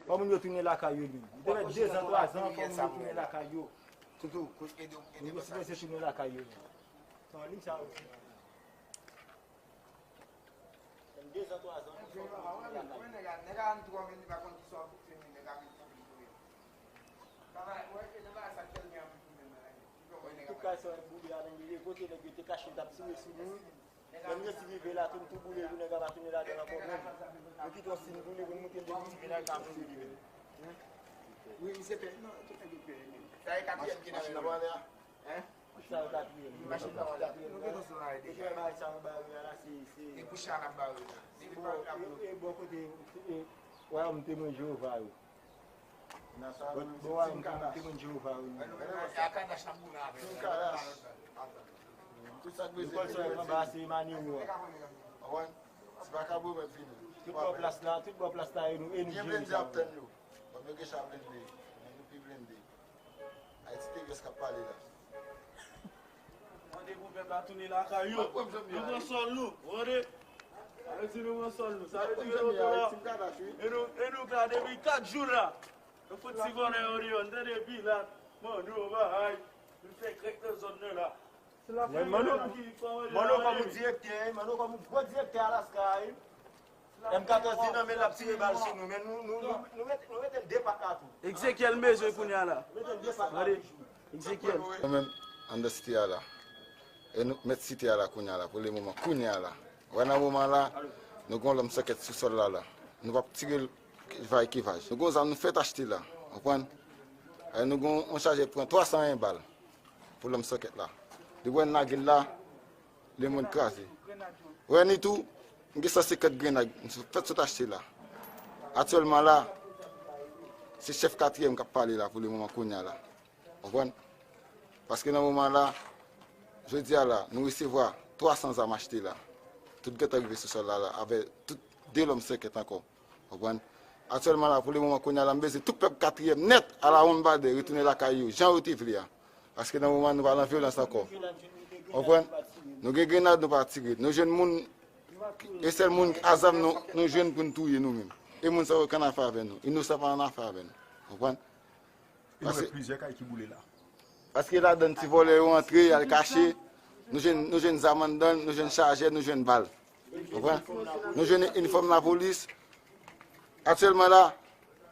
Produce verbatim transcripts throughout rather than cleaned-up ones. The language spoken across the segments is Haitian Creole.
Fò moun yo tounen lakay yo menm. Li te fè dezan, twazan, fò moun yo tounen lakay yo. Toutou, nou sipoze tounen lakay yo menm. Sa li sa yo. Fè dezan, twazan, fò moun yo tounen lakay yo. Tout kay sa yo boule a, menm kote nèg yo te kache, t ap tire sou nou. Menm yo ti rive la, tou, tou boule, pou nèg la pa tounen ladan l ankò menm. Yo kite yon siy boule pou n moute l depi ti vennèg ka moute li menm. Wi, misye pè, non, tout nèg yo pè menm. Sa e katriyèm ki nan men nou. Hein? Sa e katriyèm. Machin nan ale. Nou gentan sou la, deja. Bagay sa yo bare a la, se, se. E kouche a n ap bare la. Se bò, e, e bò kote, e, wayòm temwen Jewova yo. Bò, bò, wayòm temwen Jewova yo. Tout sa k bezwen. Lekòl sa yo anba se Manero a. Tout bò plas la, tout bò plas la, e nou, e nou jere sa yo. Ayiti T V S k ap pale la. Mande pou pèp la tounen lakay yo. Nou pran sòl nou, ou tande? Sa vle di nou pran sòl nou. Sa vle di nou la. E nou, e nou ka depi kat jou la. Nou fout ti vòlè yo deyò, n tande pilat, mande yo bagay. Nou fè krèk nan zòn nan la. Mwen, Manno, Manno kòm yon direktè, Manno kòm yon gwo direktè Alaska, wi. M katòz li nan men l ap tire bal sou nou, men nou, nou, nou, nou mete, nou mete l de pat la tou. Ezekiel m bezwen kounye a la. Mete l de pat la toujou. Ezekiel. Nou menm, anndan site a la. E nou mèt site a la kounye a la, pou le moman, kounye a la. Wè nan moman la, nou gen yon lòm sòkèt sou sòl la la. Nou p ap tire l kivaj kivaj. Nou gen yon zam nou fèk achte la, konprann? E nou gen yon chajè pran twa san en bal pou lòm sòkèt la. Depi wè n lage l la, lemonn kraze. Wè ni tou, m gen san senkant grenad, m fèk sot achte la. Aktyèlman la, se chèf katriyèm k ap pale la pou le moman kounye a la. Konprann? Paske nan moman la, jodi a la, nou resevwa twa san zam achte la. Tout gentan rive sou sòl la la, avè tout de lòm senkant ankò. Konprann? Aktyèlman la, pou le moman kounye a la, m bezwen tout pèp katriyèm nèt, alawonnbadè, retounen lakay yo, jan yo te vle a. Paske nan moman, nou pa nan vyolans ankò. Konprann? Nou gen grenad, nou pa tire. Nou jwenn moun, e sèl moun a zam nou, nou jwenn pou n touye nou menm. E moun sa yo k annafè avè nou. Inosan pa annafè avè nou. Konprann? E nou wè plizyè kay ki boule la. Paske ladann ti vòlè yo antre, y al kache. Nou jwenn, nou jwenn zam anndan, nou jwenn chajè, nou jwenn bal. Konprann? Nou jwenn inifòm lapolis. Aktyèlman la,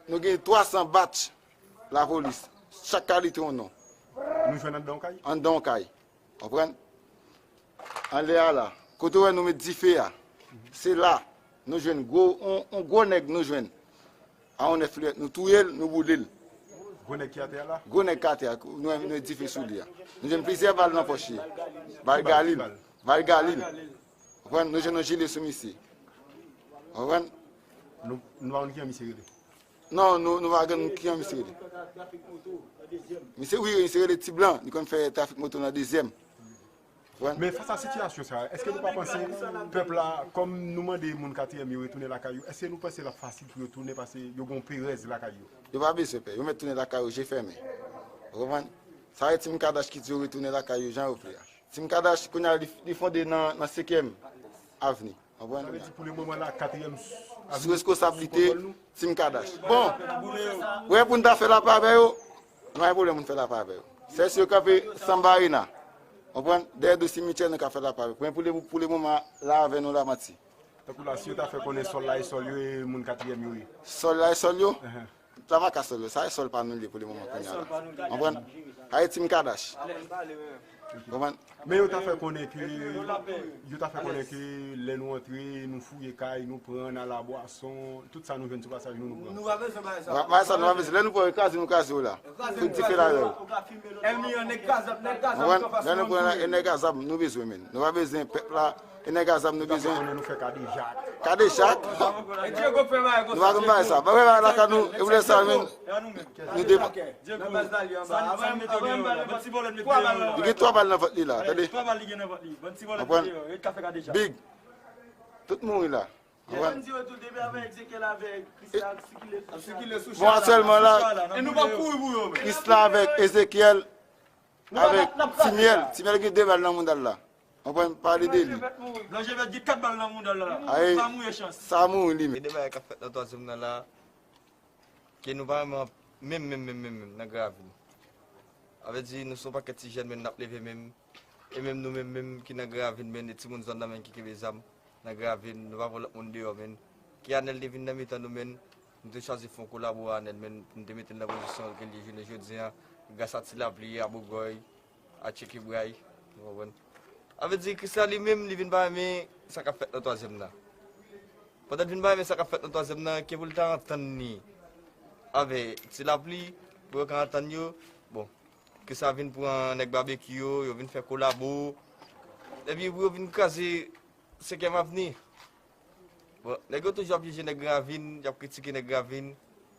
nou gen twa san batch lapolis. Chak kalite yon non. Nou jwenn anndan yon kay? Anndan yon kay. Konprann? Anlè a la. Kote w wè nou met dife a, se la nou jwenn gwo, on, on gwo nèg nou jwenn. A on nèf liyèt, nou touye l, nou boule l. Gwo nèg ki atè a la? Gwo nèg ki atè a, nou, nou met dife sou li a. Nou jwenn plizyè bal nan pòch li. Bal Galil. Bal Galil. Konprann? Nou jwenn yon jile sou misye. Konprann? Nou, nou pa konn kijan misye rele. Non, nou, nou pa konn kijan misye rele. Misye, wi, misye rele Ti Blan. Li konn fè trafik moto nan dezyèm. Konprann? Men fas a sitiyasyon sa a, èske nou pa panse pèp la, kòm nou mande moun katriyèm yo retounen lakay yo, èske nou panse l ap fasil pou yo tounen, paske yo gen yon perèz lakay yo? Yo pa bezwen pè, yo mèt tounen lakay yo je fèmen. Ou konprann? Sa e Team Kadash ki di yo retounen lakay yo jan yo vle a. Team Kadash, kounye a, li, li fonde nan, nan senkyèm avni. Konprann? Sa vle di pou le moman la, katriyèm avni sou responsablite Team Kadash. Bon, wè pou n ta fè lapè avè yo, nou pa gen pwoblèm pou n fè lapè avè yo. Sèl si yo kanpe Samba Arena. Konprann? Dèyè do simityè, nou ka fè lapè avè yo. Men pou le, pou le moman, la avè nou, Lamanti. Tankou la, si yo ta fè konnen sòl la e sòl yo, e moun katriyèm yo ye. Sòl la e sòl yo? Enhen. Tout la pa ka sòl yo. Sa e sòl pa nou li ye pou le moman kounye a la. Konprann? Sa e Team Kadash. Konprann? Men yo ta fè konnen ke, yo ta fè konnen ke lè nou antre, nou fouye kay, nou pran, n al a bwason, tout sa nou jwenn sou pasaj nou, nou pran. Nou pa bezwen bagay sa. Bagay sa, nou pa bezwen. Lè nou pran, yo kraze, nou kraze yo la. Fout dife la yo. Ènmi an, nèg Gazap, nèg Gazap. Konprann? Lè nou pran, e nèg Gazap, nou bezwen, men. Nou pa bezwen pèp la, e nèg Gazap, nou bezwen. Konnen nou fè kadejak. Kadejak? Nou pa konn bagay sa. Bagay la ka nou, e pou lè sa, men. Nou devan. Li gen twa bal nan vant li la, tande. Konprann? Big. Tout mouri la. Konprann? Bon, aktyèlman la, Kris la avèk Ezekyèl, avèk Timyèl. Timyèl gen de bal nan mouda l la. Konprann? Pale de li. Blan Jevèt gen kat bal nan mouda l la. Ay, sa mouri li menm. Gen de bagay k ap fèt nan twazyèm nan la. ke nou pa renmen menm, menm, menm, menm, menm nan Gran Ravin. Sa vle di, nou se yon pakèt ti jèn, men n ap leve menm. E menm nou menm, menm ki nan Gran Ravin, men e timoun zòn nan menm ki kenbe zam nan Gran Ravin, nou pa pran lòt moun deyò, men. Ke Anèl te vin nan mitan nou, men, nou te chwazi fè yon kolabo a Anèl, men, pou nou te mete l nan pozisyon ke l ye jounen jodi a, gras a Ti Lapli, a Bougòy, a Tcheke Bray, ou konprann? Sa vle di, Krisla li menm, li vin pa renmen sa k ap fèt nan twazyèm nan. Pandan l vin pa renmen sa k ap fèt nan twazyèm nan, ke pou l ta antann li avè Ti Lapli, pou yo ka antann yo, bon, Krisla vin pran nèg Babekyou yo, yo vin fè kolabo, epi pou yo vin kraze Senkyèm Avni. Bon, nèg yo toujou ap jije nèg Gran Ravin, y ap kritike nèg Gran Ravin.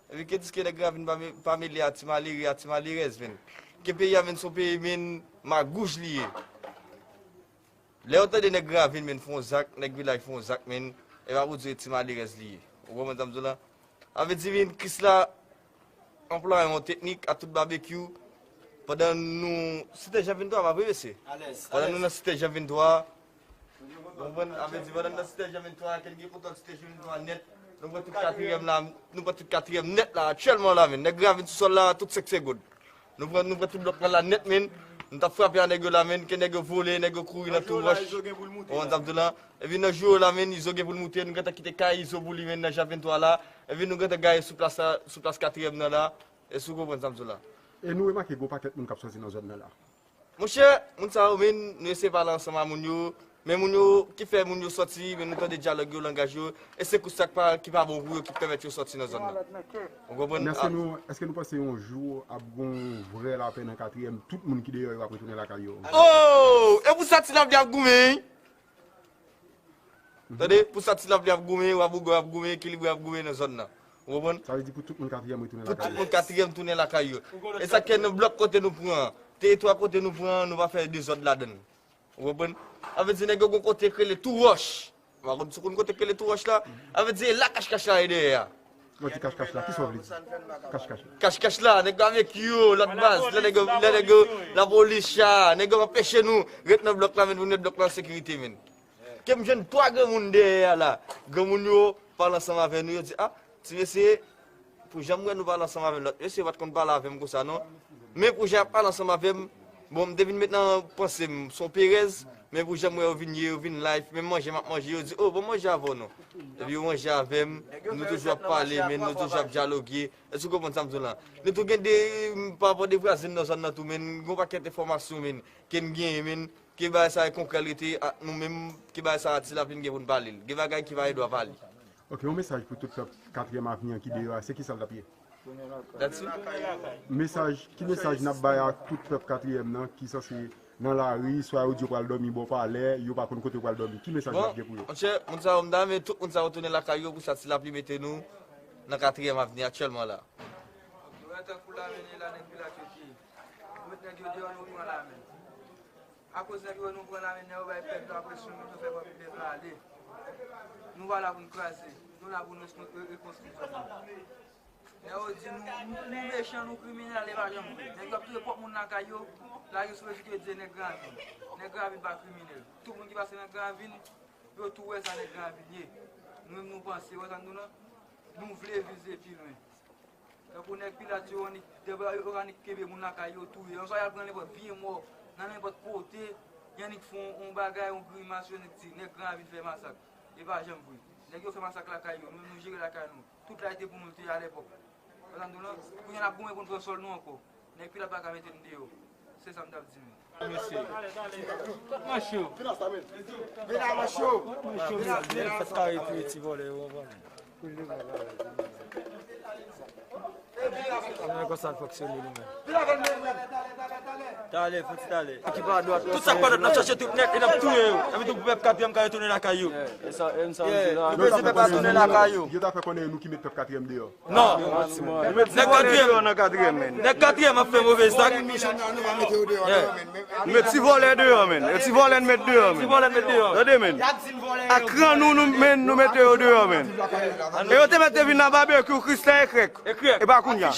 Epi ke di ke nèg Gran Ravin pa me-, pa mele a ti malere, a ti malerèz, menn. Ke peyi a, menn, se yon peyi, menn, magouj li ye. Lè yo tande nèg Gran Ravin, menn, fè yon zak, nèg vilaj fè yon zak, menn, e pa pou di ti malerèz li ye. Ou konprann sa m di w la? Sa vle di, menn, Krisla anplwaye yon teknik a tout Babekyou pandan nou Site Jan venntwa, pa vre, mesye? Pandan nou nan Site Jan venntwa, ou konprann? Sa vle di, pandan nou nan Site Jan venntwa, ke n gen kontwòl Site Jan venntwa nèt, nou pran tout katriyèm la, nou pran tout katriyèm nèt la, aktyèlman la, menn. Nèg Gran Ravin sou sòl la, tout sèk segond. Nou pran, nou pran tout blòk la nèt, menn. Nou t ap frape a nèg yo la, menn, ke nèg yo vole, nèg yo kouri nan tou wòch. Ou konprann sa m di w la? Epi nan jou yo la, menn, Izo gen pou l moute, nou gentan kite kay Izo pou li, menn, nan Jan venntwa la. Epi nou gentan gaye sou plas la, sou plas katriyèm nan la. Èske w konprann sa m di w la? E nou remake gen yon pakèt moun k ap sòti nan zòn nan la. Monchè, moun sa yo, menn, nou eseye pale ansanm a moun yo. Men moun yo, ki fè moun yo sòti, men nou tande dyalòg yo, langaj yo, e se kou sa k pa, ki pa bon pou yo ki pèmèt yo sòti nan zòn nan. Ou konprann? Men èske nou, èske nou panse yon jou ap gon vrè lapè nan katriyèm, tout moun ki deyò yo ap retounen lakay yo? Oh! E pou sa Ti Lapli ap goumen, wi. Tande, pou sa Ti Lapli ap goumen, Wa Bougòy ap goumen, Ekilibre ap goumen nan zòn nan. Ou konprann? Sa vle di pou tout moun katriyèm retounen lakay yo. Pou tout moun katriyèm tounen lakay yo. E sa k fè nan blòk kote nou pran an, teritwa kote nou pran an, nou pa fè dezòd ladan l. Ou konprann? Sa vle di nèg yo gon kote k rele Tou Wòch. Ou pa konn, si w konn kote k rele Tou Wòch la? Sa vle di e la kachkach la ye dèyè a. Lè w di kachkach la, kisa w vle di? Kachkach la. Kachkach la, nèg yo avèk yo, lòt baz, lè nèg yo, lè nèg yo, lapolis cha, nèg yo anpeche nou ret nan blòk la, menn, pou n ret blòk la an sekirite, menn. Ke m jwenn twa granmoun dèyè a la. Granmoun yo pale ansanm avè nou, yo di, a, ti mesye, pou jan m wè nou pale ansanm avè m, lòt mesye yo pa t konn pale avè m konsa, non. Men pou jan y ap pale ansanm avè m, bon, m te vin met nan panse m, se yon perèz, men pou jan m wè yo vin ye, yo vin live, menm manje m ap manje, yo di, o, ban m manje avè w, non. Epi yo manje avè m, nou toujou ap pale, men nou toujou ap dyaloge. Èske w konprann sa m di w la? Nou tou gen de, m, pa rapò de vwazen nan zòn nan tou, men gen yon pakèt enfòmasyon, men, ke n genyen, men, ke bagay sa e konkrè l rete ak nou menm, ke bagay sa a Ti Lapli n gen pou n pale l. Gen bagay ki pa gen dwa pale. Ok, yon mesaj pou tout pèp Katriyèm Avni an ki deyò a, se kisa l t ap ye? That's it. Mesaj, ki mesaj n ap bay ak tout pèp Katriyèm nan ki sanse nan lari, swa yo di yo pral dòmi bò palè, yo pa konn kote yo pral dòmi? Ki mesaj n ap gen pou yo? Bon, monchè, moun sa yo, m ta renmen tout moun sa yo tounen lakay yo pou sa Ti Lapli mete nou nan Katriyèm Avni aktyèlman la. Yo wè tankou lame la nèg Pilat yo te ye. Yo met nèg yo deyò, nou pran lame. Akoz nèg yo wè nou pran lame, nèg yo bay pèp la presyon, nou fè pèp la ale. Nou pa la pou n kraze, nou la pou n re-, re-, rekonstwi zòn nan. Nèg yo di nou, nou, nou mechan, nou kriminèl, e pa janm vre. Nèg yo ap touye pwòp moun lakay yo, lage sou rezo yo di nèg Gran Ravin. Nèg Gran Ravin pa kriminèl. Tout moun ki pase nan Gran Ravin, yo tou wè sa nèg Gran Ravin ye. Nou menm nou panse, wè sa nou la, nou vle vize pi lwen. Tankou nèg Pilat yo, annik, yo annik kenbe moun lakay yo, touye. Yon swa y al pran nenpòt vye mò, nan nenpòt kote, y annik fè yon, yon bagay, yon grimas, yo annik di, nèg Gran Ravin fè masak. E pa janm vre. Nèg yo fè masak lakay yo, nou menm nou jere lakay nou. Tout la te pou nou te a lepòk. Ou konprann sa m di w la? Kounye a n ap goumen pou n pran sòl nou ankò. Nèg Pilat pa ka mete n deyò. Se sa m t ap di nou. Mesye. Kot manch yo? Kot manch yo? Fèt kare touye ti vòlè yo, ou konprann? Mwen konsa n fonksyone nou menm. Talè, fò ti talè. Tout sa k pa dwat, n ap chache tout nèt e n ap touye yo. Epi tou pou pèp Katriyèm ka retounen lakay yo. Yeah. Nou bezwen pèp la tounen lakay yo. Yo ta fè konnen nou ki met pèp Katriyèm deyò. Non. Nèg Katriyèm. Nèg Katriyèm ap fè move zak. Yeah. Met ti vòlè deyò, menn. E ti vòlè n met deyò, menn. Ti vòlè n met deyò. Tande, menn. Ak kran nou, nou, menn, nou mete yo deyò, menn. E yo te mèt te vin nan Babekyou, Krisla e Krèk. E pa kounye a.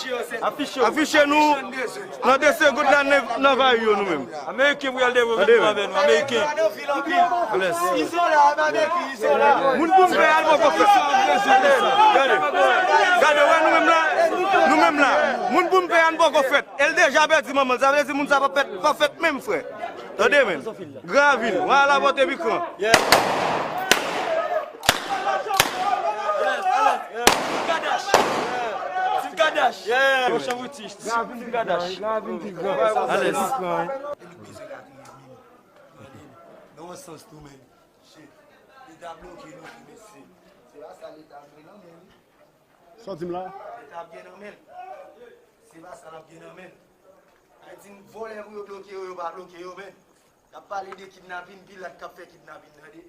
Afiche nou. Nan de segond la, n nan vay yo, nou menm. Ameriken pou y al devwe avè nou. Ameriken. Moun pou m fè al poko fè. Gade. Gade, wè nou menm la. Moun peyi a n poko fèt. E l deja pèdi manman l. Sa vle di moun sa p ap fèt, p ap fèt menm, frè. Tande, men. Gran Ravin, w a la pote mikro. Team Kadash. Team Kadash. Team Kadash. Alèz. Nan yon sans tou, men. Shit. Leta bloke nou tou, mesye. Se pa sa Leta ap gen nan men li. Sa w di m la? Leta ap gen nan men l. Se pa sa l ap gen nan men l. Sa vle di vòlè pou yo bloke yo, yo pa bloke yo, men. Y ap pale de kidnapin, Pilat k ap fè kidnapin, tande?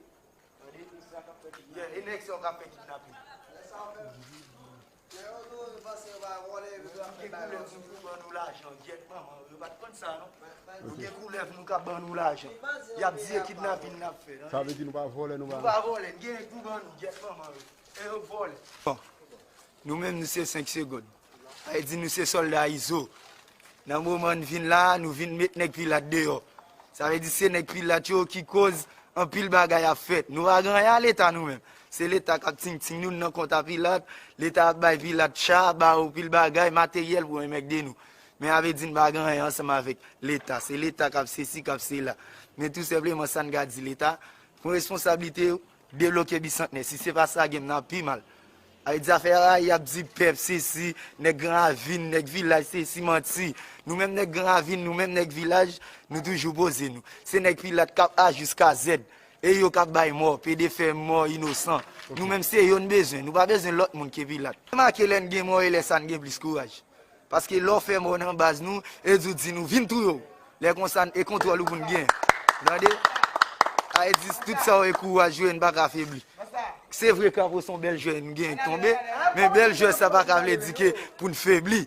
Tande? Yeah, e nèg sa yo k ap fè kidnapin. Gen koulèv nou k ap ban nou lajan, gyèt manman, yo pa t konn sa, non. Nou gen koulèv nou k ap ban nou lajan. Y ap di e kidnapin n ap fè, non. Sa vle di nou pa vòlè, nou pa. Nou pa vòlè, n gen pou ban nou, gyèt manman yo. E yo vòlè. Bon, nou menm, nou se senk segond. Sa vle di nou se sòlda Izo. Nan moman n vin la, nou vin met nèg Pilat deyò. Sa vle di se nèg Pilat yo ki koz anpil bagay ap fèt. Nou pa gen anyen a Leta nou menm. Se Leta k ap ting-ting nou nan kont a Pilat. Leta ap bay Pilat cha, ba yo pil bagay, materyèl pou enmègde nou. Men a vle di n pa gen anyen ansanm avèk Leta. Se Leta k ap sesi, k ap sela. Men tou senpleman sa n ka di Leta, pran responsablite yo, debloke Bisantnè. Si se pa sa, gen n ap pi mal. Ay di afè a, y ap di pèp, sesi, nèg Gran Ravin, nèg vilaj, sesi, manti. Nou menm nèg Gran Ravin, nou menm nèg vilaj, nou toujou poze nou. Se nèg Pilat k ap A jiska Z. E yo k ap bay mò, pede fè mò inosan. Nou menm se yo n bezwen, nou pa bezwen lòt moun ke Pilat. Remake lè n gen mò e lè sa n gen plis kouraj. Paske lè w fè mò nan baz nou, e di w di nou vin touye w. Lè konsa, e kontwòl ou pou n gen. Tande? Sa vle di tout sa w e kouraj yo, e n pa ka febli. Se vre Kapo se yon bèl jwè, nou gen tonbe, men bèl jwè sa pa ka vle di ke pou n febli.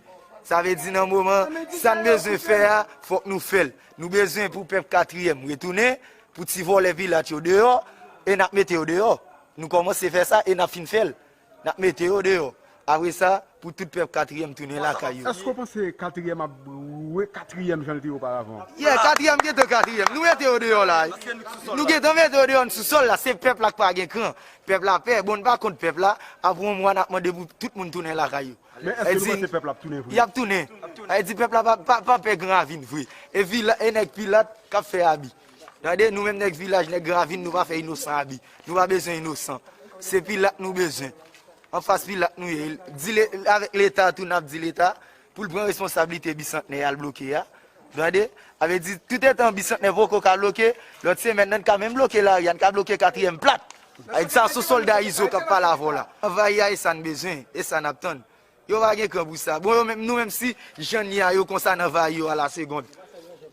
Sa vle di nan moman, sa n bezwen fè a, fòk nou fè l. Nou bezwen pou pèp katriyèm retounen, pou ti vòlè Pilat yo deyò, e n ap mete yo deyò. Nou kòmanse fè sa e n ap fin fè l. N ap mete yo deyò. Apre sa, pou tout pèp katriyèm tounen lakay yo. Èske w panse katriyèm ap re katriyèm jan l te ye oparavan? Yeah, katriyèm gentan katriyèm. Nou mete yo deyò la. Nou gentan mete yo deyò, n sou sòl la. Se pèp la k pa gen kran. Pèp la pè. Bon, n pa kont pèp la. Apre yon mwa, n ap mande pou tout moun tounen lakay yo. Men èske nou panse pèp la ap tounen vre? Y ap tounen. Sa vle di pèp la pa, pa, pa pè Gran Ravin vre. E vila, e nèg Pilat k ap fè abi. Tande, nou menm nèg vilaj, nèg Gran Ravin, nou pa fè inosan abi. Nou pa bezwen inosan. Se Pilat nou bezwen. Anfas Pilat nou ye. Di le, avèk Leta tou, n ap di Leta pou l pran responsablite Bisantnè y al bloke a. Tande? Sa vle di, toutetan Bisantnè poko ka bloke, lòt semèn nan n ka menm bloke lari a, n ka bloke katriyèm plat. Avèk sa, se sòlda Izo k ap pale avè w la. Anvayi a, e sa n bezwen, e sa n ap tann. Yo pa gen kran pou sa. Bon, yo menm, nou menm si jan n ye a yo konsa n anvayi yo a la segond.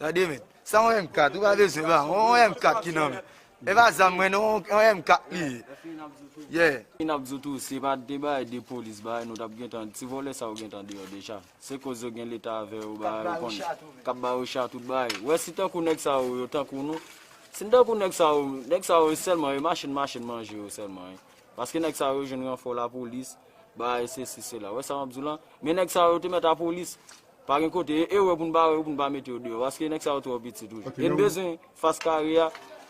Tande, men. Sa yon M kat, ou pa bezwen ba, yon M kat ki nan men. E pa zam mwen non, yon M kat li ye. Yeah. N ap di w tou, si pa t de bagay de polis, bagay nou t ap gentan, ti vòlè sa yo gentan deyò deja. Se koz yo gen Leta avè yo, bagay yo konn, k ap ba yo cha tout bagay. Wè si tankou nèg sa yo, yo tankou nou. Si n tankou nèg sa yo, nèg sa yo sèlman, yo mache n mache n manje yo sèlman, wi. Paske nèg sa yo jwenn ranfò lapolis, bagay sesi sela. Wè sa m ap di w lan? Men nèg sa yo te mèt apolis. Pa gen kote, e, e wè pou n pa, wè pou n pa mete yo deyò. Paske nèg sa yo twò piti toujou. E n bezwen fas kare a,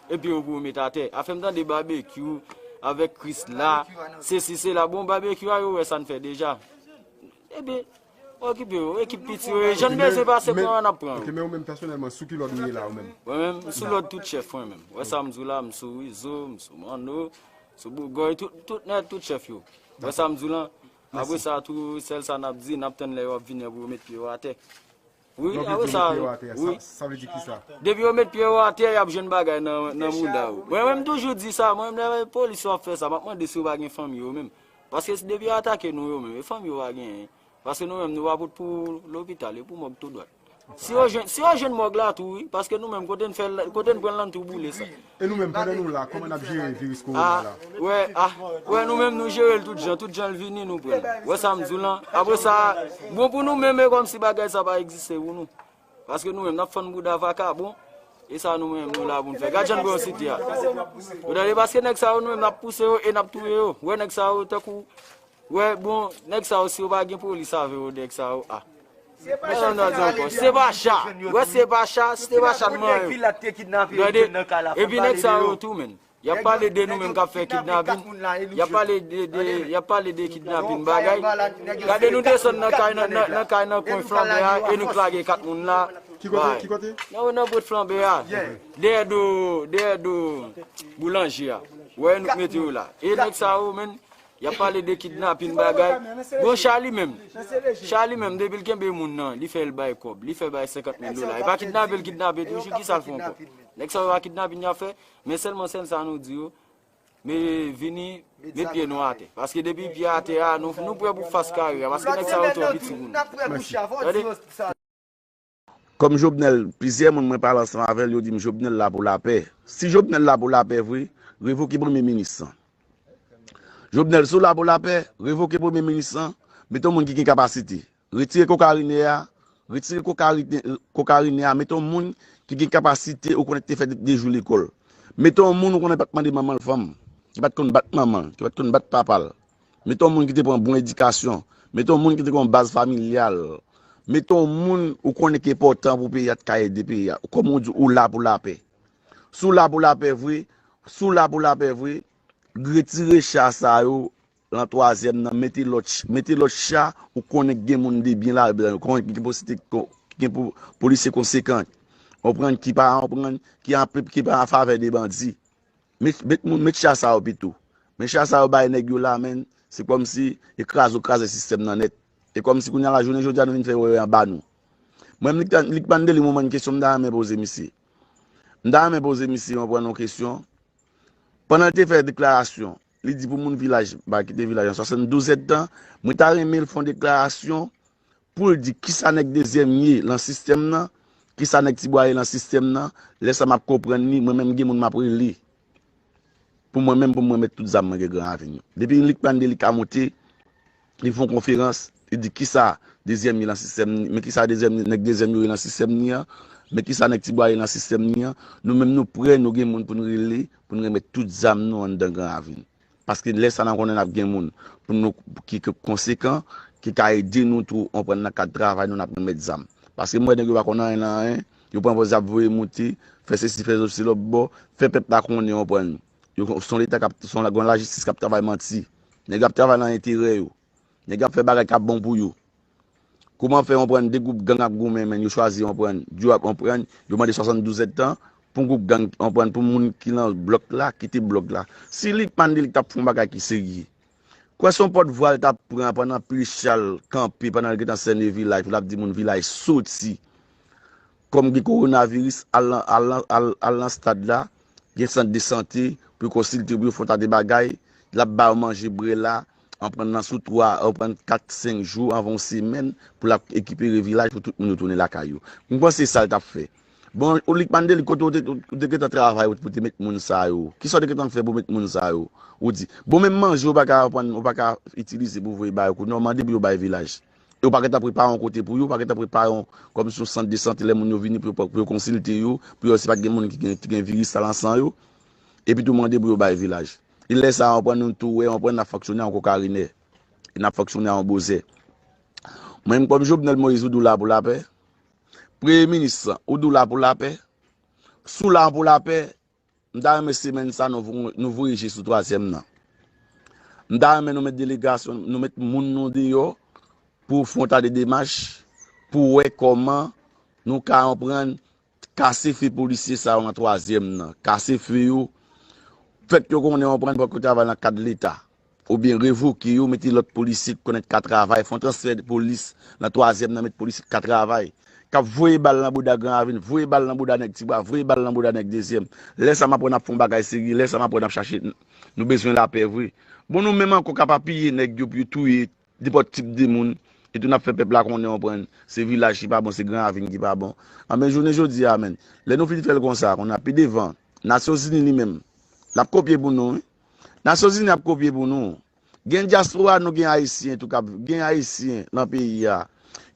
epi yo pou yo met atè. Afè m tande Babekyou, avèk Krisla, sesi sela. Bon, Babekyou a, yo wè sa n fè deja. Ebyen, okipe yo, ekip piti yo, jan n bezwen pase pran yo, n ap pran yo. Ok, men ou menm pèsonèlman, sou ki lòd ou ye la, ou menm? Mwen menm, m sou lòd tout chèf, mwen menm. Wè sa m di w la, m sou Izo, m sou Manno, sou Bougòy, tout, tout nèg, tout chèf yo. Wè sa m di w lan? Apre sa tou, sèl sa n ap di, n ap tann lè yo ap vini an pou yo met pye yo atè. Wi, apre sa, wi. Sa vle di kisa? Depi yo met pye yo atè, y ap jwenn bagay nan, nan bouda yo. Mwen menm, m toujou di sa, mwen menm, lè polis yo ap fè sa, m ap mande si yo pa gen fanmi yo menm. Paske si depi yo atake nou yo menm, e fanmi yo pa genyen. Paske nou menm, nou pa pot pou lopital, e pou mòg tou dwat. Si yo jwenn, si yo jwenn mòg la tou, wi, paske nou menm, kote n fè l, kote n pran l lan tou boule sa. E nou menm, pandan nou la, kòman n ap jere viris kowona la? Wè, a, wè, nou menm, nou jere l tout jan, tout jan l vini, nou pran l. Wè sa m di w lan? Apre sa, bon pou nou menm, e kòmsi bagay sa pa egziste pou nou. Paske nou menm, n ap fann bouda vakabon, e sa nou menm, nou la pou n fè. Gad jan n pran site a. Ou tande, paske nèg sa yo, nou menm, n ap pouse yo e n ap touye yo. Wè nèg sa yo, tankou Wè, bon, nèg sa yo, si yo pa gen polis avè yo, nèg sa yo, a. Mwen sa m nan di ankò, se pa cha. Wè, se pa cha, si te pa cha, n manyen yo. Gade, epi nèg sa yo tou, menn. Y ap pale de nou menm k ap fè kidnapin. Y ap pale de, de, y ap pale de kidnapin bagay. Gade nou desann nan kay nan, nan, nan kay nan kwen flanbe a e nou k lage kat moun la. Ki kote? Ki kote? Nan, nan bòt flanbe a. Dèyè do, dèyè do boulanje a. Wè nou k mete yo la. E nèg sa yo, menn, y ap pale de kidnapin bagay. Bon, Charlie menm. Charlie menm, depi l kenbe moun nan, li fè l bay kòb. Li fè bay senkant mil dola. E pa kidnape l kidnape toujou, ki sa l fè ankò? Nèg sa yo pa kidnapin y ap fè, men sèlman sèl sa nou di yo, men vini, met pye nou atè. Paske depi pye atè a, nou, nou prè pou fas kare a. Paske nèg sa yo twò piti pou nou. Tande? Kòm Jovenel, plizyè moun mwen pale ansanm avè l, yo di m Jovenel la pou lapè. Si Jovenel la pou lapè vre, revoke premye minis lan. Jovenel, si w la pou lapè, revoke premye minis lan, mete yon moun ki gen kapasite. Retire kokarine a, retire kokarine, kokarine a, mete yon moun ki gen kapasite ou konnen ki te fè de, de jou lekòl. Mete yon moun ou konnen pa t mande manman l fanm, ki pa t konn bat manman l, ki pa t konn bat papa l. Mete yon moun ki te pran bon edikasyon. Mete yon moun ki te gen yon baz familyal. Mete yon moun ou konnen ki enpòtan pou peyi a, t ka ede peyi a. Kòm ou di, ou la pou lapè. Si w la pou lapè vre, si w la pou lapè vre, retire cha sa yo lan twazyèm nan, mete lòt, mete lòt cha ou konnen ki gen moun de byen ladan yo, konnen ki gen posite, ki gen polisye konsekan, konprann, ki pa, konprann, ki an, ki pa an favè de bandi. Met, met moun, met cha sa yo pito. Men cha sa yo bay nèg yo la, menn, se kòmsi e kraze w kraze sistèm nan nèt. E kòmsi kounye a la, jounen jodi a, nou vin fè yo anba nou. Mwen, Lucmane Dely, mwen, mwen, kesyon m ta renmen poze misye. M ta renmen poze misye, mwen, pran yon kesyon. Pandan l te fè deklarasyon, li di pou moun vilaj, ba kite vilaj an swasanndouz èdtan, mwen ta renmen l fè yon deklarasyon pou l di kisa nèg dezyèm ye lan sistèm nan, kisa nèg tibwa ye lan sistèm nan, lè sa m ap konprann li, mwen menm gen moun m ap rele pou mwen menm pou mwen met tout zam mwen gen Gran Ravin yo. Depi Lucmane Dely ka monte, li fè yon konferans, li di kisa dezyèm ye lan sistèm ni, men kisa dezyèm, nèg dezyèm yo ye lan sistèm ni an, men kisa nèg tibwa ye lan sistèm ni an, nou menm nou prè, nou gen moun pou n rele, pou n remèt tout zam nou anndan Gran Ravin. Paske lè sa n ap konnen n ap gen moun pou nou ki konsekan, ki ka ede nou tou, konprann, nan kad travay nou, n ap remèt zam. Paske m wè nèg yo pa konn anyen nan anyen, yo pran pòz y ap voye moute, fè sesi, fè sesi lòt bò, fè pèp la konnen, konprann. Yo se yon leta k ap, se yon, yon lajistis k ap travay manti. Nèg yo ap travay nan enterè yo. Nèg yo ap fè bagay k ap bon pou yo. Kouman fè, konprann, de gwoup gang ap goumen, men yo chwazi, konprann, yo ap, konprann, yo mande swasanndouz èdtan pou gwoup gang, konprann, pou moun ki lan blòk la kite blòk la. Si Lucmane Dely t ap fè yon bagay ki serye, kwè se yon pòtvwa l t ap pran pandan pil cha l kanpe, pandan l gentan sène vilaj, pou l ap di moun vilaj soti. Kòm gen kowonaviris, al, al, al, al lan stad la, gen sant de sante pou yo konsilte, pou yo fè yon ta de bagay, l ap ba yo manje, bwè la, konprann, nan sou twa, konprann, kat, senk jou anvan yon semèn pou l ap ekipere vilaj pou tout moun yo tounen lakay yo. M panse sa l t ap fè. Bon, Lucmane Dely, kote w te, ou te gentan travay ou pou te met moun sa yo? Kisa w te gentan fè pou met moun sa yo? Ou di, bon, menm manje ou pa ka, konprann, ou pa ka itilize pou voye ba yo kounye a, w mande pou yo bay vilaj. E w pa gentan prepare yon kote pou yo, w pa gentan prepare yon, kòmsi yon sant de sante lè moun yo vini pou yo, pou yo konsilte yo, pou yo wè si pa t gen moun ki gen, ki gen viris sa lan san yo, epi tou mande pou yo bay vilaj. E lè sa a, w pran nou tou wè, w pran n ap fonksyone a yon kokarinè, e n ap fonksyone a yon bozè. Mwen menm kòm Jovenel Moïse, ou di w la pou lapè, Premye Minis, ou di w la pou lapè, si w la pou lapè, m ta renmen semèn sa nou, nou voye je sou twazyèm nan. M ta renmen nou met delegasyon, nou met moun nou deyò pou fè yon ta de demach, pou wè kòman nou ka konprann kase fe polisye sa yo nan twazyèm nan. Kase fe yo, fèt yo konnen, konprann, pòk yo travay nan kad Leta. Oubyen revoke yo, mete lòt polisye ki konnen ka travay, fè yon transfè polis nan twazyèm nan, met polisye ki ka travay. K ap voye bal nan bouda Gran Ravin, voye bal nan bouda nèg Tibwa, voye bal nan bouda nèg dezyèm. Lè sa m ap wè n ap fè yon bagay serye, lè sa m ap wè n ap chache, nou bezwen lapè vre. Bon, nou menm ankò k ap apiye nèg yo pou yo touye nenpòt tip de moun, e tou n ap fè pèp la konnen, konprann, se vilaj ki pa bon, se Gran Ravin ki pa bon. Anben, jounen jodi a, menn, lè nou fin fè l konsa, kounye a pi devan, Nasyonzini li menm, l ap kopye pou nou, wi. Nasyonzini ap kopye pou nou. Gen dyaspora, nou gen Ayisyen tou k ap, gen Ayisyen nan peyi a.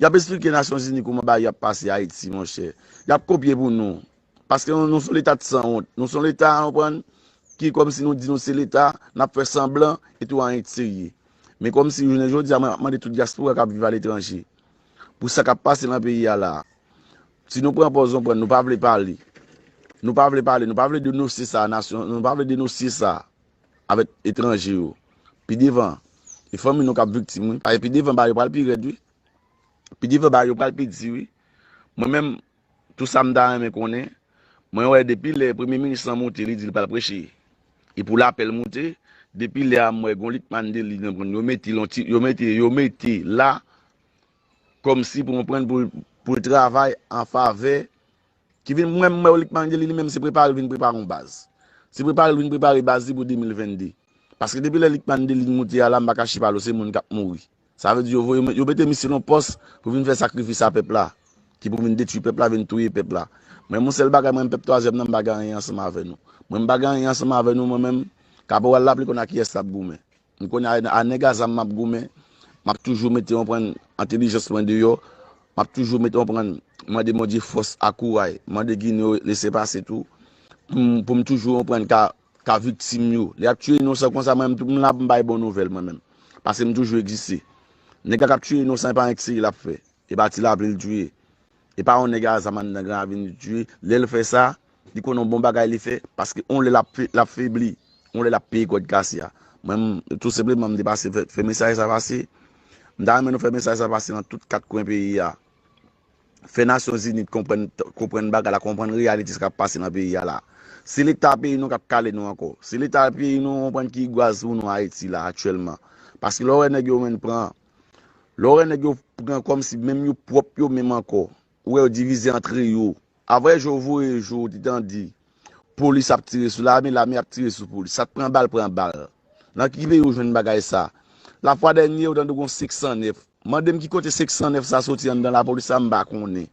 Y ap esplike Nasyonzini kouman bagay yo ap pase Ayiti, monchè. Y ap kopye pou nou. Paske nou, nou se yon leta de sanwont. Nou se yon leta, konprann, ki kòmsi nou di nou se leta, n ap fè sanblan, e tou anyen ki serye. Men kòmsi jounen jodi a, mwen ap mande tout dyaspora k ap viv aletranje, pou sa k ap pase nan peyi a la a. Si nou pran pòz, konprann, nou pa vle pale. Nou pa vle pale, nou pa vle denonse sa a nasyon, nou pa vle denonse sa avèk etranje yo. Pi devan, e fanmi nou k ap viktim, wi. Paske pi devan, bagay yo pral pi rèd, wi. Pi devan, bagay yo pral pi di, wi. Mwen menm, tou sa m ta renmen konnen, mwen wè depi lè premye minis lan monte, li di l pral preche. E pou lapè l monte, depi lè a m wè gon Luc Mandelli nan pran, yo mete l yon ti, yo mete, yo mete la, kòmsi pou konprann pou, pou l travay an favè, ki vin, mwen, mwen, Luc Mandelli li menm se prepare l vin prepare yon baz. Se prepare l vin prepare baz li pou de mil venn de. Paske depi lè Luc Mandelli monte a la, m pa kache pale w, se moun k ap mouri. Sa vle di yo voye, yo mete misye nan pòs pou vin fè sakrifis a pèp la, ki pou vin detwi pèp la, vin touye pèp la. Mwen, yon sèl bagay, mwen, pèp twazyèm nan, m pa gen anyen ansanm avè nou. Mwen, m pa gen anyen ansanm avè nou, mwen menm, kaporal la, ap li konn a kiyès l ap goumen. M konnen a, a nèg a zam m ap goumen, m ap toujou mete, w konprann, entèlijans mwen deyò, m ap toujou mete, w konprann, mande Bondye fòs ak kouray, mande Ginen yo lese pase tou, pou m, pou m toujou, w konprann, ka, ka viktim yo. Lè y ap tiye inosan konsa, mwen menm tou, m la pou m bay bon nouvèl, mwen menm. Paske m toujou egziste. Nèg la k ap tiye inosan, e pa anyen k serye l ap fè. E pa ti lapli l tiye. E pa yon nèg a zam anndan Gran Ravin li tiye. Lè l fè sa, li konnen yon bon bagay li fè, paske yon lè l ap fe-, l ap febli, yon lè l ap peye kòd kase a. Mwen, m, tou senpleman, m te pase fè, fè mesaj sa pase. M ta renmen nou fè mesaj sa pase nan tout kat kwen peyi a. Fè Nasyonzini konprann, konprann bagay la, konprann reyalite sa k ap pase nan peyi a la. Se Leta peyi nou k ap kale nou ankò. Se Leta peyi nou, w konprann, ki gwaz pou nou Ayiti la aktyèlman. Paske lè w wè nèg yo menm pran, lè w wè nèg yo pran kòmsi menm yo pwòp yo menm ankò. Ou wè yo divize antre yo. Avè jou voye jou, ou te tann di polis ap tire sou lame, lame ap tire sou polis. Sa k pran bal, pran bal. Nan ki peyi ou jwenn bagay sa? Lafwa dènye, ou tande gon senk san nèf. Mande m ki kote senk san nèf sa soti anndan lapolis la, m pa konnen.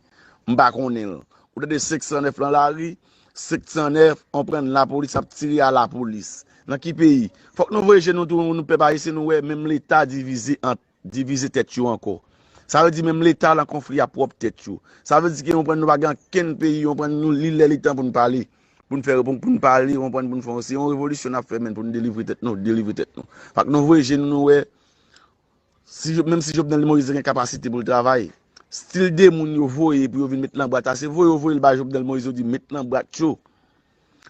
M pa konnen l. Ou tande senk san nèf lan lari, senk san nèf, w konprann, lapolis ap tire a lapolis. Nan ki peyi? Fòk nou voye je nou tou, nou pèp ayisyen, nou wè menm Leta divize ant divize tèt yo ankò. Sa vle di menm Leta lan konfli a pwòp tèt yo. Sa vle di ke, w konprann, nou pa gen ankenn peyi, w konprann, nou, li lè li tan pou n pale. Pou n fè, pou, pou n pale, w konprann, pou n fè yon, se yon revolisyon n ap fè, men pou n delivre tèt nou, delivre tèt nou. Fòk nou voye je nou, nou wè, si, Jo- menm si Jovenel Moïse gen kapasite pou l travay, stil de moun yo voye pou yo vin met lan bwat la, se voye yo voye l bay Jovenel Moïse, yo di met lan bwat yo.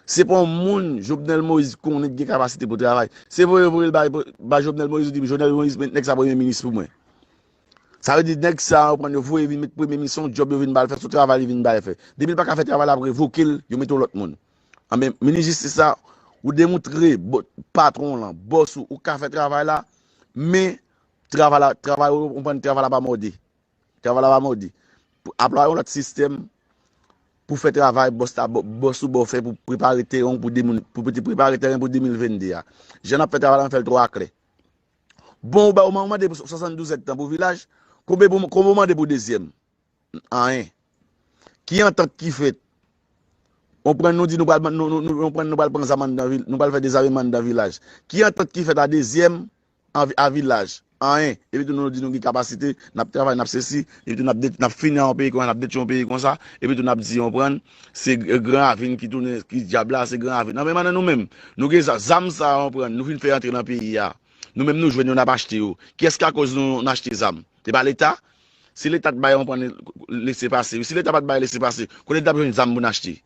Se pa yon moun Jovenel Moïse konnen ki gen kapasite pou travay. Se voye voye l bay, bay Jovenel Moïse, ou di Jovenel Moïse, met nèg sa premye minis pou mwen. Sa vle di nèg sa, w konprann, yo voye vin met premye minis, se yon djòb yo vin ba l fè, se yon travay li vin ba l fè. Depi l pa ka fè travay la, ap revoke l, yo mete yon lòt moun. Anben, minis jistis sa, ou demontre bo- patwon w lan, bòs ou, ou ka fè travay la, men travay la, travay ou, w konprann, travay la pa mòde. Travay la pa mòde. Pou aplike yon lòt sistèm pou fè travay bòs la, bò- bòs ou ba w fè pou prepare teren pou de moun, pou te prepare teren pou de mil venn de a. Jan n ap fè travay la, n fè l twò aklè. Bon, ou ba, ou mande pou swasanndouz èdtan pou vilaj, konbyen pou, konbyen ou mande pou dezyèm? Anyen. Ki antant ki fèt? W konprann, nou di nou pral, nou, nou, nou, w konprann, nou pral pran zam anndan vil, nou pral fè dezameman anndan vilaj. Ki antant ki fèt a dezyèm an vi- a vilaj? Anyen. Epi tou nou di nou gen kapasite, n ap travay, n ap sesi, epi tou n ap det- n ap fini a yon peyi konsa, n ap detwi yon peyi konsa, epi tou n ap di, w konprann, se Gran Ravin ki tounen, ki dyab la, se Gran Ravin. Nan menm nan nou menm, nou gen za- zam sa, w konprann, nou fin fè antre nan peyi a. Nou menm nou jwenn yo, n ap achte yo. Kiyès ki akoz nou, n achte zam? E pa Leta? Si Leta t bay, w konprann, lese pase, si Leta pa t bay lese pase, kote n t ap jwenn zam pou n achte?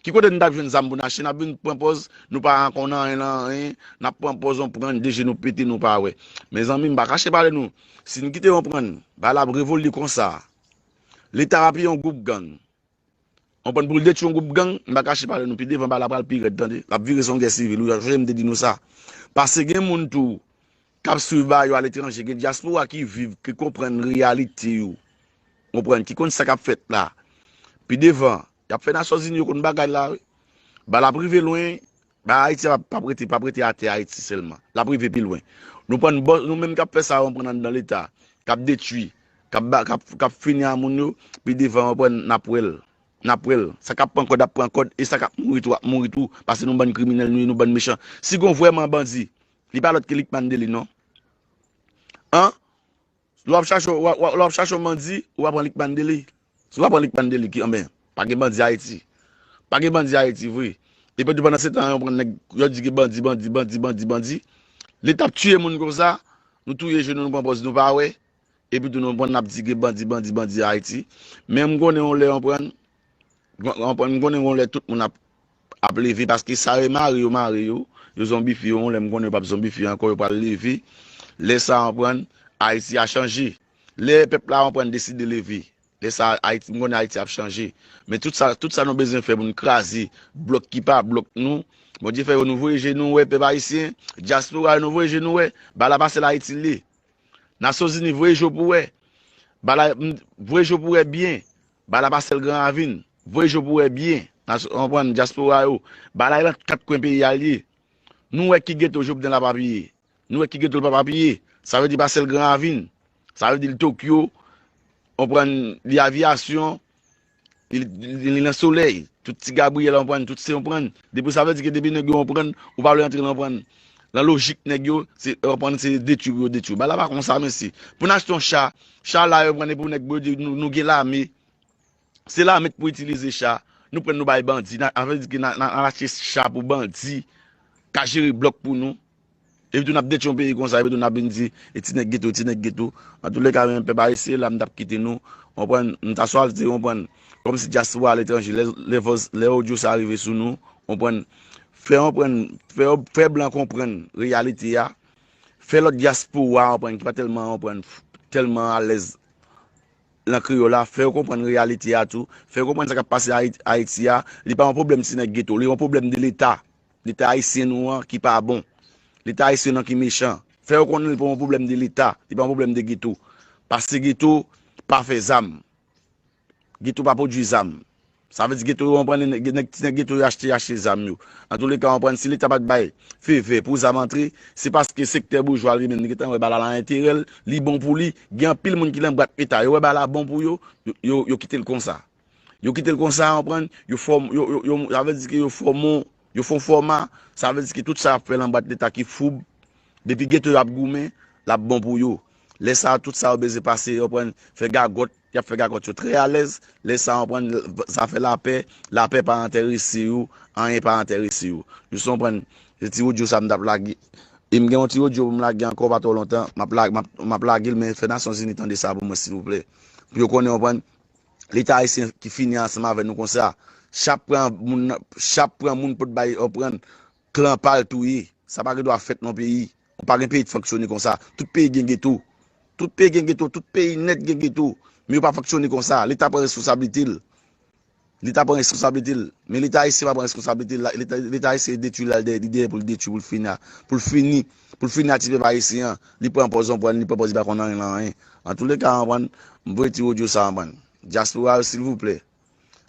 Ki kote n t ap jwenn zam pou n achte? N ap vin pran pòz, nou pa konn anyen nan anyen, n ap pran pòz, w konprann, de je nou pete, nou pa wè. Mezanmi, m pa kache pale nou. Si n kite, w konprann, bagay la ap revolye konsa. Leta va peye yon gwoup gang. W konprann, pou l detwi yon gwoup gang, m pa kache pale nou, pi devan bagay la pral pi rèd, tande. L ap vire se yon gè sivil, wi, sonje m te di nou sa. Paske gen moun tou k ap swiv bagay yo aletranje, gen dyaspora ki viv, ki konprann reyalite yo. W konprann, ki konn sa k ap fèt la. Pi devan, y ap fè Nasyonzini yo konn bagay la, wi. Bagay la ap rive lwen, bagay Ayiti a p ap rete, p ap rete atè Ayiti sèlman. L ap rive pi lwen. Nou pran bò- nou menm k ap fè sa, w konprann, anndan Leta, k ap detwi, k ap ba- k ap, k ap fini a moun yo, pi devan, w konprann, n ap wè l. N ap wè l. Sa k ap pran kòd ap pran kòd, e sa k ap mouri tou ap mouri tou, paske nou bann kriminèl nou ye, nou bann mechan. Si gon vrèman bandi, li pa lòt ke Luc Mandelli, non. An? Lè w ap chache, w ap, w ap, lè w ap chache yon bandi, ou pa pran Luc Mandelli. Si w pa pran Luc Mandelli, ki, anben, pa gen bandi Ayiti. Pa gen bandi Ayiti vre. Epi tou pandan se tan, yo pran nèg, yo di gen bandi, bandi, bandi, bandi, bandi. Leta ap tiye moun konsa, nou touye je nou, nou pran pòz nou pa wè. Epi tou nou pran, n ap di gen bandi, bandi, bandi Ayiti. Men m konnen yon lè, w konprann, w konprann, m konnen yon lè tout moun ap ap leve, paske sa yo mare yo, mare yo, yo zonbifye yo, yon lè m konnen yo p ap zonbifye ankò, yo pral leve. Lè sa a, w konprann, Ayiti a chanje. Lè pèp la, w konprann, deside leve, lè sa a, Ayiti, m konnen Ayiti ap chanje. Men tout sa, tout sa nou bezwen fè pou n kraze blòk ki pa blòk nou, Bondye fè yo nou voye je nou wè, pèp ayisyen, dyaspora yo nou voye je nou wè, ba la pa sèl Ayiti l ye. Nasyonzini voye je w pou wè. Ba la, m, voye je w pou wè byen. Ba la pa sèl Gran Ravin. Voye je w pou wè byen. Nasyon, w konprann, dyaspora yo. Ba la e nan kat kwen peyi a l ye. Nou wè ki geto Jovenel ap apiye. Nou wè ki geto l p ap apiye. Sa vle di pa sèl Gran Ravin. Sa vle di l Tokyo, w konprann, li Aviyasyon, li, li, li nan Solèy. Tout Ti Gabriyèl, w konprann, tout se, w konprann. Depi sa vle di ke depi nèg yo, w konprann, ou pa vle antre nan, w konprann, nan lojik nèg yo, se, w konprann, se detwi pou yo detwi. Bagay la pa konsa, mesye. Pou n achte yon cha, cha la, yo pran pou nèg, yo di nou, nou gen lame. Se lame k pou itilize cha. Nou pran nou bay bandi. N a, sa vle di ke n a, n a, n a achte cha pou bandi ka jere blòk pou nou. Epi tou n ap detwi yon peyi konsa, epi tou n ap vin di, e ti nèg geto, ti nèg geto. Antouleka, men pèp ayisyen la, m t ap kite nou. W konprann, m ta swati, w konprann, kòmsi dyaspora aletranje, lè, lè vòz, lè odyo sa rive sou nou, w konprann, fè, w konprann, fè, fè blan konprann reyalite a. Fè lòt dyaspora, w konprann, ki pa tèlman, w konprann, tèlman alèz nan kreyòl la, fè yo konprann reyalite a tou, fè yo konprann sa k ap pase Ayi-, Ayiti a, li pa yon pwoblèm ti nèg geto, li yon pwoblèm de Leta. Leta ayisyen nou an ki pa bon. Leta ayisyen nou an ki mechan. Fè yo konnen li pa yon pwoblèm de Leta, li pa yon pwoblèm de geto. Pase geto pa fè zam. Geto pa pwodui zam. Sa vle di geto yo, w konprann, nèg, nèg, ti nèg geto yo achte, achte zam yo. Antouleka, w konprann, si Leta pa t bay fevè pou zam antre, se paske sektè boujwa li menm, li gentan wè bagay la enterè l, li bon pou li. Gen anpil moun ki nan bwat Leta, yo wè bagay la bon pou yo, yo, yo, yo kite l konsa. Yo kite l konsa, w konprann, yo fòm, yo, yo, yo, sa vle di ke yo fòm, yo fè yon fòma, sa vle di ke tout sa y ap fè nan bwat Leta ki foub, depi geto yo ap goumen, l ap bon pou yo. Lè sa a, tout sa yo bezwen pase, w konprann, fè gagòt, y ap fè gagòt yo trè alèz. Lè sa a, w konprann, zafè lapè, lapè pa enterese yo, anyen pa enterese yo. Jis w konprann, se ti odyo sa m t ap lage. E m gen yon ti odyo pou m lage ankò pa twò lontan. M ap la-, m ap, m ap lage l, men fè Nasyonzini tande sa pou mwen, silvouplè. Pou yo konnen, w konprann, Leta ayisyen ki fini ansanm avè nou konsa. Cha pran moun nan, cha pran moun pot bay, w konprann, klan pa l touye. Sa pa gen dwa fèt nan peyi. Pa gen peyi ki fonksyone konsa. Tout peyi gen geto. Tout peyi gen geto. Tout peyi nèt gen geto. Men yo pa fonksyone konsa. Leta pran responsablite l. Leta pran responsablite l. Men Leta ayisyen pa pran responsablite l. Leta, Leta ayisyen detwi l al dèyè, li dèyè pou l detwi, pou l fini a, pou l fini, pou l fini a ti pèp ayisyen an. Li pran pòz, w konprann, li pran pòz, li pa konn anyen nan anyen. Antouleka, w konprann, m voye ti odyo sa, w konprann. Dyaspora yo, silvouplè.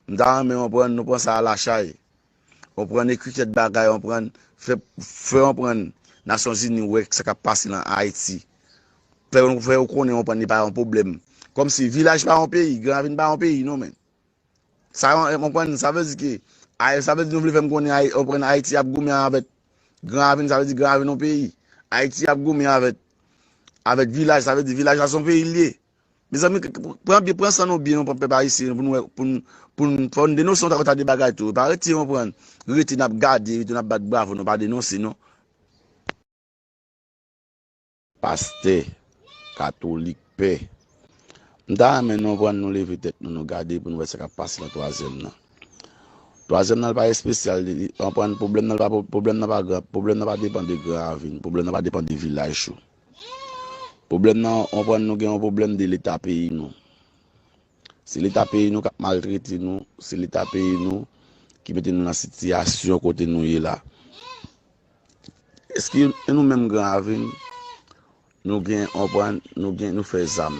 M ta renmen, w konprann, nou pran sa a lachay. W konprann, ekri kèk bagay, w konprann, fè, fè, w konprann, Nasyonzini wè sa k ap pase nan Ayiti. Fè, fè yo konnen, w konprann, li pa yon pwoblèm. Kòmsi vilaj pa yon peyi, Gran Ravin pa yon peyi, non, men. Sa, w konprann, sa vle di ke, Ay-, sa vle di nou vle fè m konnen, Ay-, w konprann, Ayiti ap goumen avèk Gran Ravin, sa vle di Gran Ravin yon peyi. Ayiti ap goumen avèk, avèk vilaj, sa vle di vilaj la se yon peyi l ye. Mezanmi, k-, k-, pran byen, pran san nou byen, nou pran pèp ayisyen, pou nou wè, pou n, pou n, fò n denonse yon ta, yon ta de bagay tou. Pa rete, w konprann, rete n ap gade, rete n ap bat bravo, nou pa denonse, non. Pastè, katolik, pè. M ta renmen nou pran, nou leve tèt nou, nou gade pou nou wè sa k ap pase nan twazyèm nan. Twazyèm nan, l pa espesyal, li, li, w konprann, pwoblèm nan, l pa, pwoblèm nan pa gran, pwoblèm nan pa depann de Gran Ravin, pwoblèm nan pa depann de vilaj ou. Pwoblèm nan, w konprann, nou gen yon pwoblèm de Leta peyi nou. Se Leta peyi nou k ap maltrete nou, se Leta peyi nou ki mete nou nan sitiyasyon kote nou ye la. Èske nou menm Gran Ravin, nou gen, w konprann, nou gen, nou fè zam?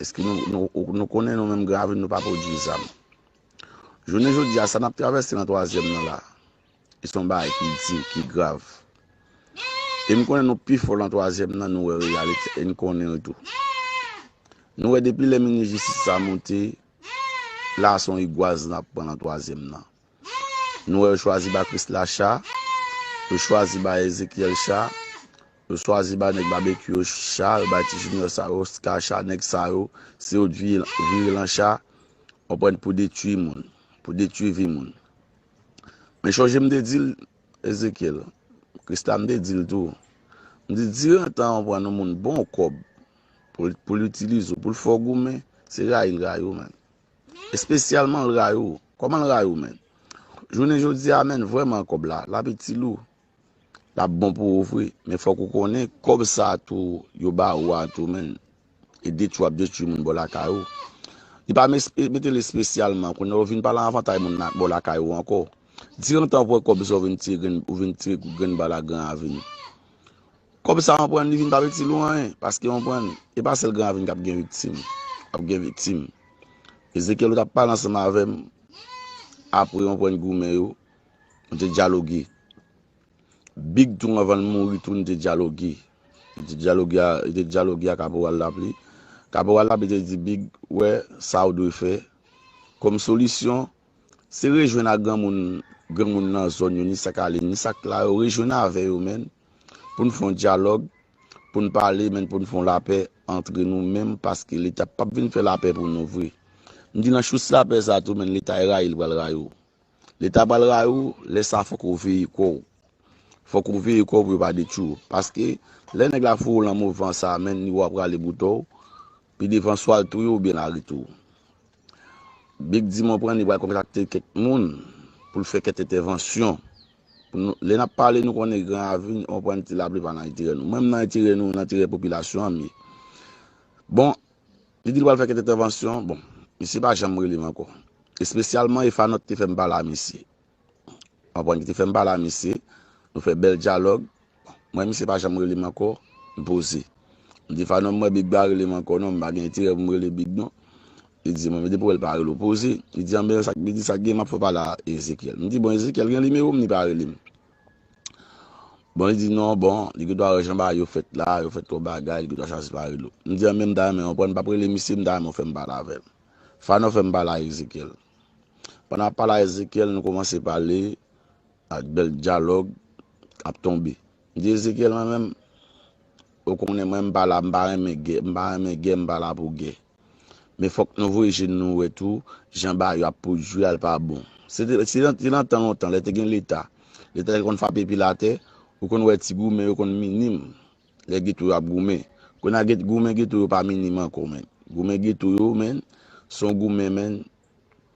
Èske nou, nou, nou konnen nou menm Gran Ravin, nou pa pwodui zam? Jounen jodi a, sa n ap travèse nan twazyèm nan la, e se yon bagay ki di, ki grav. E m konnen nou pi fò nan twazyèm nan, nou wè reyalite, e n konnen l tou. Nou wè depi lè minis jistis sa monte, la se yon igwaz n ap pran nan twazyèm nan. Nou wè yo chwazi ba Krisla cha, yo chwazi ba Ezekiel cha, yo chwazi ba nèg Babekyou yo cha, yo bay ti Junior sa yo, Oscar cha, nèg sa yo, se yo k vire, vire lan cha, w konprann, pou detwi moun, pou detwi vi moun. Men chonje m te di l, Ezekiel, Krisla m te di l tou. M di, dirijan tan an pran yon moun bon kòb pou l, pou l itilize w, pou l fè w goumen, se rayi l rayi w, menn. Espesyalman, l rayi w. Kòman l rayi w, menn? Jounen jodi a, menn, vrèman kòb la, l ap itil ou. L ap bon pou ou vre. Men fòk ou konnen, kòb sa a tou, yo ba ou a tou, menn. E detwi w ap detwi moun bò lakay ou. Li pa mes- mete l espesyalman. Kounye a ou vin pa lan avantay moun nan bò lakay ou ankò. Dirantan ou pran kòb sa, ou vin tire grenn, ou vin tire grenn bal a Gran Ravin. Kòb sa, ou konprann, li vin pa itil ou anyen. Paske, ou konprann, e pa sèl Gran Ravin k ap gen viktim. Ap gen viktim. Ezekyèl, ou t ap pale ansanm avè m. Apre, ou konprann, goumen yo. Nou te dyaloge. Big tou, anvan l mouri tou, nou te dyaloge. Nou te dyaloge a, nou te dyaloge a Kaporal Lapli. Kaporal Lapli te di Big, wè, sa ou dwe fè. Kòm solisyon, se rejwenn ak granmoun, granmoun nan zòn yo, ni sa k ale, ni sa k la yo, rejwenn avè yo, menn, pou n fè yon dyalòg, pou n pale, menn, pou n fè yon lapè antre nou menm, paske Leta p ap vin fè lapè pou nou vre. M di nan chous lapè sa tou, menn, Leta e rayi l pral rayi w. Leta pral rayi w, lè sa fòk ou veye kò w. Fòk ou veye kò w pou yo pa detwi w. Paske, lè nèg la foure w lan movan sa, menn, li wè w ap rale boutò w, pi devan swa l touye w oubyen l arete w. Big di m, ou konprann, li pral kontakte kèk moun pou l fè kèk entèvansyon. Pou nou, lè n ap pale, nou konnen Gran Ravin, ou konprann, ti lapli pa nan enterè nou. Mwen, m nan enterè nou, nan enterè popilasyon an, m ye. Bon, li di l pral fè kèk entèvansyon, bon, misye pa janm rele m ankò. Espesyalman, e Fanòt te fè m pale a misye. Ou konprann, ki te fè m pale a misye. Nou fè bèl dyalòg. Mwen, misye pa janm rele m ankò. M poze. M di Fanò, m wè Big pa rele m ankò non, m pa gen enterè pou m rele Big non. Li di, mwen, men depi w wè l pa rele w, poze. Li di, anben, sa k, li di, sa k gen, m ap fè w pale a Ezekyèl. M di, bon, Ezekyèl gen nimewo m, li pa rele m. Bon, li di, non, bon, li gen dwa wè jan bagay yo fèt la, yo fè twòp bagay, li gen dwa chache pa rele w. M di, anben, m ta renmen, ou konprann, m p ap rele misye, m ta renmen w fè m pale avè l. Fanò fè m pale a Ezekyèl. Pandan m ap pale a Ezekyèl, nou kòmanse pale, ak bèl dyalòg ap tonbe. M di Ezekyèl, mwen menm, ou konnen mwen, m pa la, m pa renmen gè, m pa renmen gè, m pa la pou gè. Men fòk nou voye je n nou wè tou, jan bagay yo ap pwodui a, l pa bon. Se te, se nan, se nan tan lontan, lè te gen Leta. Leta te konn frape pil atè, ou konn wè ti goumen yo konn minim. Lè geto yo ap goumen. Kounye a, get-, goumen geto yo pa minim ankò, menn. Goumen geto yo, menn, se yon goumen, menn,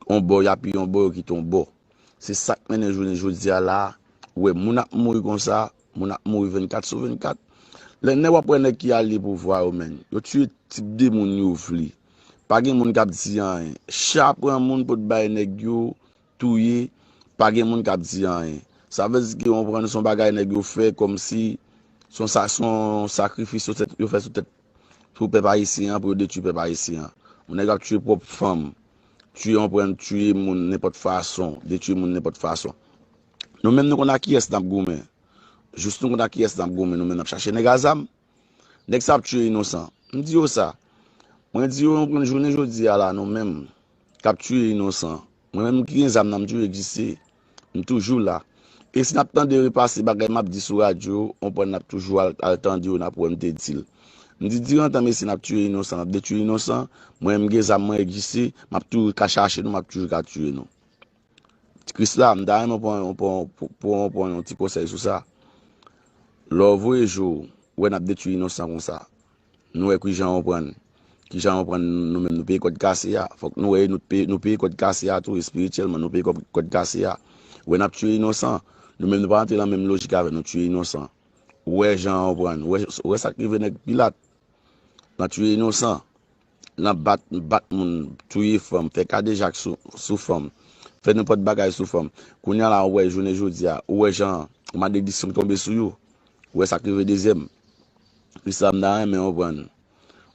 yon bò, y apiye yon bò, yo kite yon bò. Se sa k mennen jounen jodi a la, ou wè moun ap mouri konsa, moun ap mouri vennkat sou vennkat. Lè nèg w ap wè nèg ki ale pouvwa yo, menn, yo tiye tip de moun yo vle. Pa gen moun k ap di anyen. Cha pran moun pou t bay nèg yo touye, pa gen moun k ap di anyen. Sa vle di ke, ou konprann, se yon bagay nèg yo fè kòmsi se yon sa-, se yon sakrifis yo tèt, yo fè sou tèt, pou pèp ayisyen an, pou yo detwi pèp ayisyen an. Yon nèg ap tiye pwòp fanm, tiye, ou konprann, tiye moun nenpòt fason, detwi moun nenpòt fason. Nou menm, nou konn ak kiyès n ap goumen. Jis nou konn ak kiyès n ap goumen, nou menm n ap chache nèg a zam. Nèg sa ap tiye inosan. M di yo sa. Mwen di yo, nou konn jounen jodi a la, nou menm k ap tiye inosan. Mwen menm ki gen zam nan, m toujou egziste. M toujou la. E si n ap tande repase bagay m ap di sou radyo, ou konprann, n ap toujou al, al tande yo, n ap wè m te di l. M di, dirantan mesye n ap tiye inosan, n ap detwi inosan, mwen menm gen zam, mwen egziste, m ap toujou ka chache nou, m ap toujou ka tiye nou. Krisla, m ta renmen pran, pran, pran, pran yon ti konsèy sou sa. Lè w voye je w, wè n ap detwi inosan konsa. Nou wè kijan w pran, kijan w pran nou menm nou peye kòd kase a. Fòk nou wè nou peye, nou peye kòd kase a tou, espirityèlman, nou peye kòd, kòd kase a. Wè n ap tiye inosan. Nou menm nou pa rantre lan menm lojik avè nou tiye inosan. Ou wè jan w pran, ou wè, ou wè sa k rive nèg Pilat. Nan tiye inosan. Nan bat, bat moun, touye fanm, fè kadejak sou, sou fanm, fè nenpòt bagay sou fanm. Kounye a la, ou wè, jounen jodi a, ou wè jan maledisyon tonbe sou yo. Ou wè sa k rive dezyèm. Krisla, m ta renmen w pran,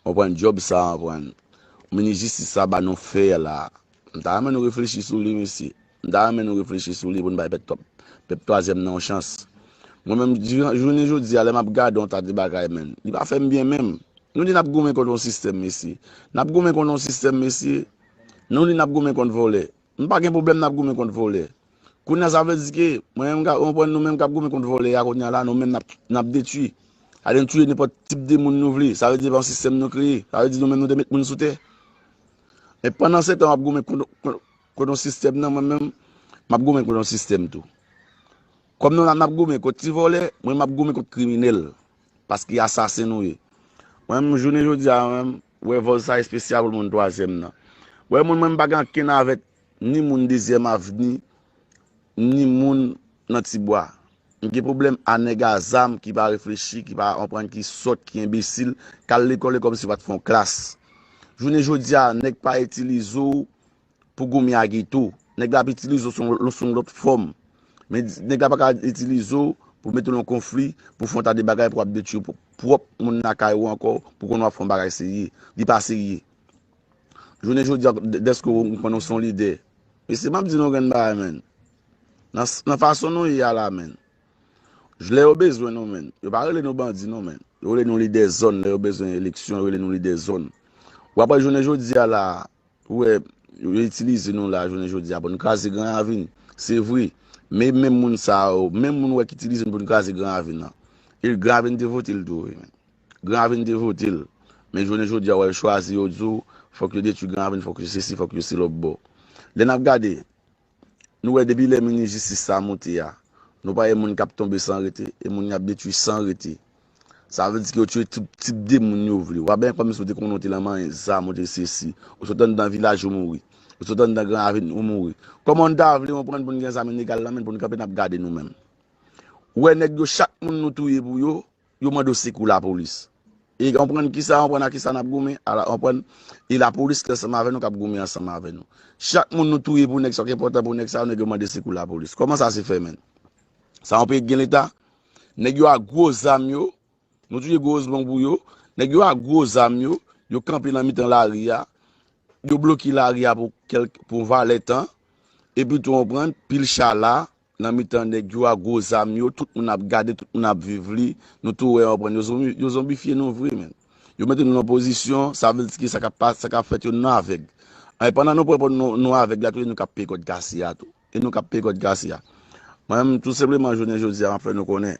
w pran djòb sa a, w pran. Minis jistis sa ba nou fè la. M ta renmen nou reflechi sou li, mesye. M ta renmen nou reflechi sou li pou n bay pèp, pèp twazyèm nan yon chans. Mwen menm, diran, jounen jodi a, lè m ap gade yon ta de bagay, menn, li pa fè m byen menm. Nou di n ap goumen kont yon sistèm, mesye. N ap goumen kont yon sistèm, mesye. Nou di n ap goumen kont vòlè. M pa gen pwoblèm n ap goumen kont vòlè. Kounye a, sa vle di ke mwen menm, ka, ou konprann, nou menm k ap goumen kont vòlè a, kounye a la, nou menm n ap, n ap detwi. Sa vle di n touye nenpòt tip de moun nou vle. Sa vle di se pa yon sistèm nou kreye. Sa vle di nou menm nou te met moun sou tè. Men pandan se tan, w ap goumen kont, kont, kont yon sistèm nan, mwen menm, m ap goumen kont yon sistèm tou. Kòm nou la, n ap goumen kont ti vòlè, mwen, m ap goumen kont kriminèl. Paske asasen nou ye. Mwen menm, jounen jodi a, mwen menm, wè vòl sa espesyal pou moun twazyèm nan. Wè moun, mwen, m pa gen ankenn avèk ni moun dezyèm avni, ni moun nan Tibwa. M gen pwoblèm a nèg a zam ki pa reflechi, ki pa konprann, ki sòt, ki enbesil, k al lekòl e kòmsi yo pa t fè yon klas. Jounen jodi a, nèg pa itilize w pou goumen a geto. Nèg la ap itilize w sou, sou yon lòt fòm. Men nèg la pa ka itilize w pou mete w nan konfli, pou fè yon ta de bagay, pou ap detwi pwòp moun lakay ou ankò, pou konnen w ap fè yon bagay serye. Li pa serye. Jounen jodi a, dèske w konn w se yon lidè. Mesye, m ap di nou yon grenn bagay, menn. Nan, nan fason nou ye a la, menn. Lè yo bezwen nou, menn. Yo pa rele nou bandi, non, menn. Yo rele nou lidè zòn. Lè yo bezwen eleksyon, yo rele nou lidè zòn. W ap wè jounen jodi a la, ou wè, yo itilize nou la, jounen jodi a, pou n kraze Gran Ravin. Se vre. Men menm moun sa yo, menm moun ou wè ki itilize nou pou n kraze Gran Ravin nan. E Gran Ravin te vote l tou, wi, menn. Gran Ravin te vote l. Men jounen jodi a, w wè, yo chwazi, yo di w, fòk yo detwi Gran Ravin, fòk yo sesi, fòk yo se lòt bò. Lè n ap gade, nou wè depi lè minis jistis sa monte a, nou pa wè moun k ap tonbe san rete, e moun y ap detwi san rete. Sa vle di ke yo tiye tout tip de moun yo vle. W ap wè kòmsi w te konnen w te lan manyen zam, w te sesi. Ou sot anndan vilaj ou mouri. Ou sot anndan Gran Ravin ou mouri. Kòman n ta vle w pran pou n gen zam ilegal lan, menn, pou n kanpe n ap gade nou menm? Ou wè nèg yo, chak moun nou touye pou yo, yo mande w sekou lapolis. E konprann kisa, konprann a kisa n ap goumen, a la, konprann, e lapolis ki ansanm avè nou, k ap goumen ansanm avè nou. Chak moun nou touye pou nèg sa, ki enpòtan pou nèg sa, nèg yo mande sekou lapolis. Kòman sa se fè, menn? Sa yon peyi ki gen leta? Nèg yo ak gwo zam yo, nou touye gwo zbon pou yo, nèg yo ak gwo zam yo, yo kanpe nan mitan lari a, yo bloke lari a pou kèlk, pou valè tan, epi tou konprann, pil cha la, nan mitan nèg yo a gwo zam yo, tout moun ap gade, tout moun ap viv li, nou tou wè, konprann, yo zonbi-, yo zonbifye nou vre, menn. Yo mete nou nan pozisyon, sa vle di ke sa k ap pa-, sa k ap fèt yo, nou avèg. E pandan nou pran pou nou, nou avèg la tou, e nou k ap peye kòd kase a tou. E nou k ap peye kòd kase a. Mwen menm, tou senpleman, jounen jodi a, m ap fè nou konnen,